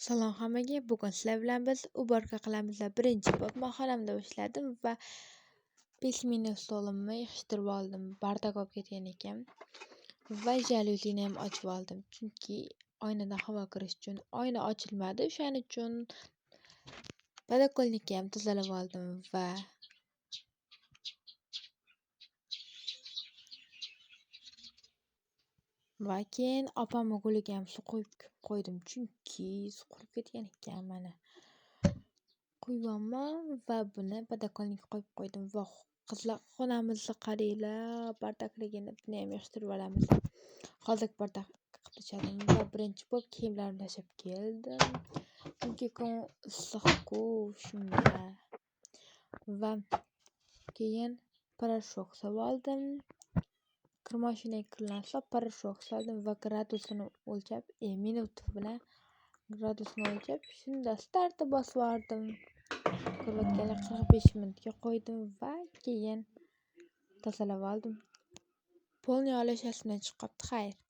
Salom hammaga. Bugun sizlar bilan biz уборка qilamiz. Birinchi bo'lib men xonamda ishladim va письменный stolimni yig'ishtirib oldim. Бардак bo'lib ketgan ekan. Va jalyuzini ham ochib oldim. Chunki oynadan havo kirishi uchun oyna ochilmadi. O'shaning uchun подоконник ni ham tozalab oldim va keyin opamni guliga ham suv quyib qo'ydim, chunki suv qurib ketgan ekan mana. Quyapman va buni подоконник ka qo'yib qo'ydim va qizlar xonamizni qaranglar, бардак ligini, buni ham yig'ishtirib olamiz. Hozir бардак qilib tashladim va birinchi bo'lib kiyimlarimni tashlab keldim. Chunki kun issiq-ku shunga. Va keyin порошок solib oldim. Kir moshinaga kirlarni solib порошок soldim va gradusini o'lchab, minut bilan gradusini o'lchab, shunda startni bosib yubordim. Ko'rayotganlar 45 minutga qo'ydim va keyin tozalab oldim. Polniy olish esimdan chiqib qolibdi, xayr.